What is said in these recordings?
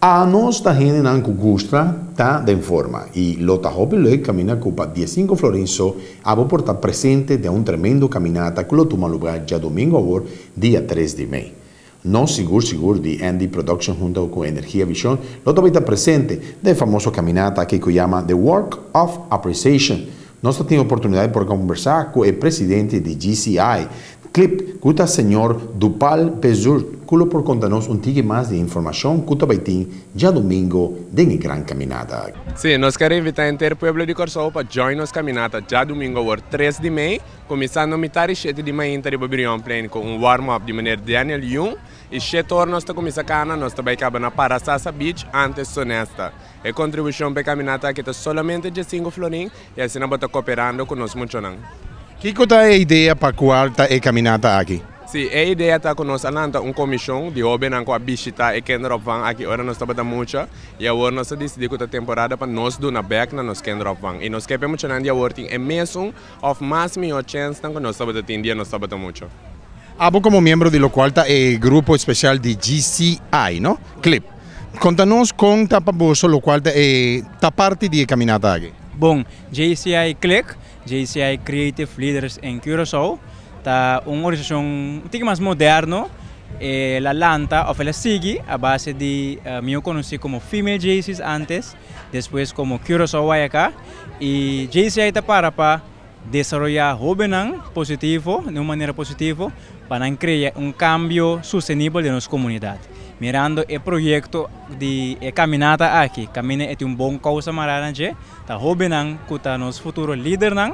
Anos ta hendenan ku gusta ta den forma i lo ta hopi leuk kaminda ku pa 15 florin so abo por ta presente den un tremendo kaminata ku lo tuma lugá djadumingu awor dia 3 di mei. Nos sigur sigur di Andy Production hunto ku Energia Vision lo tambe ta presente den e famoso kaminata aki ku yama The Walk of Appreciation. Nos ta tin oportunidat por kombersá ku e presidente di JCI, Clip, ku ta señor Dupal Bezur, ku lo por konta nos un tiki mas di informashon ku ta bai tin djadumingu den e gran kaminata. Sí, nos ke invitá henter pueblo di Kòrsou pa join nos kaminata djadumingu awor 3 di mei, kuminsando mitar di 7 di mainta riba Brionplein ku un warm-up di meneer Daniel Jung i 7 or nos ta kuminsá kana, nos ta bai kaba na Parasasa Beach antes Sonesta. E kontribushon pa e kaminata aki ta solamente 5 florin i asina bo ta kooperando ku nos muchanan. Kiko ta e idea pa kua ta e kaminata aki? Sí, e idea ta ku nos a lanta un komishon di hóbennan ku a bishitá e kinderopvang aki ora nos tabata mucha i awor nos a disidí ku ta temporada pa nos duna bèk na nos kinderopvang i nos ke pa e muchanan di awor tin e mesun òf mas mihó chènsnan ku nos tabata tin dia nos tabata mucha. Abo komo miembro di lokual ta e grupo espesial di JCI, no? Clip. Konta nos kon ta pa boso lokual ta e ta parti di e kaminata aki. Bon, JCI Click, JCI Creative Leaders in Curaçao, ta un organisashon un tiki mas moderno. El a lanta òf el a sigui a base di mihó konosí komo Female JC's antes, despues komo Curaçao YK. I JCI ta para pa desaroyá hóbennan positivo, di un manera positivo, pa nan krea un kambio sostenibel den nos komunidat. Mirando e proyekto di e kaminata aki, kaminda e tin un bon kousa mará na dje, ta hóbennan ku ta nos futuro lidernan,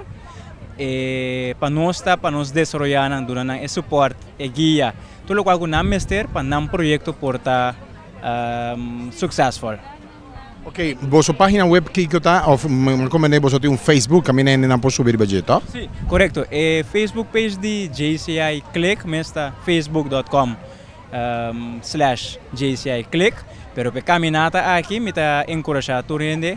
e pa nos ta pa nos desaroyá nan, duna nan e support, e guia, tur lokual ku nan mester pa nan proyekto por ta successful. Ok, boso página web kiko ta? Òf mi rekomendá boso tin un Facebook kaminda hendenan por subi riba dje, tòg? Sí, korekto. E Facebook page di JCI Click mes ta facebook.com/JCIClick. Pero pa e kaminata aki mi ta enkurashá tur hende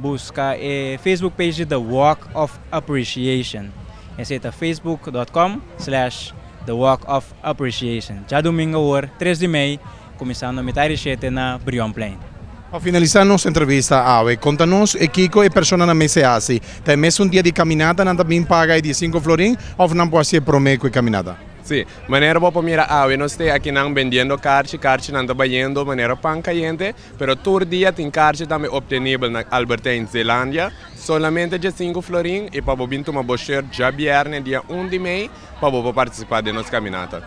buska e Facebook page di The Walk of Appreciation. Esei ta facebook.com/TheWalkOfAppreciation. Djadumingu awor, 3 di mei, kuminsando mitar di 7 na Brionplein. Pa finalisá nos entrevista awe, konta nos e kiko e personanan mester hasi. Ta e mesun dia di kaminata nan ta bin paga e 15 florin òf nan por hasi e promé ku e kaminata? Sí, manera bo por mira awe nos ta akinan bendiendo karchi, karchinan ta bayendo manera pan kayente, pero tur dia tin karchi tambe optenibel na Albert Heijn Zeelandia, solamente 15 florin i pa bo bin tuma bo shirt djabièrnè dia 1 di mei pa bo por partisipá den nos kaminata.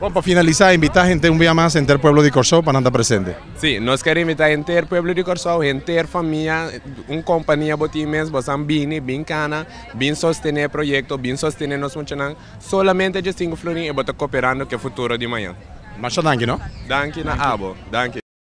Bon, pa finalisá, invitá henter un bia mas, henter pueblo di Kòrsou pa nan ta presente. Sí, nos ke invitá henter pueblo di Kòrsou, henter famia, un kompania bo tin mes, bo san bini, bin kana, bin sostené e proyekto, bin sostené nos muchanan, solamente 15 florin i bo ta kooperando ku e futuro di mañan. Masha danki, no? Danki na abo, danki.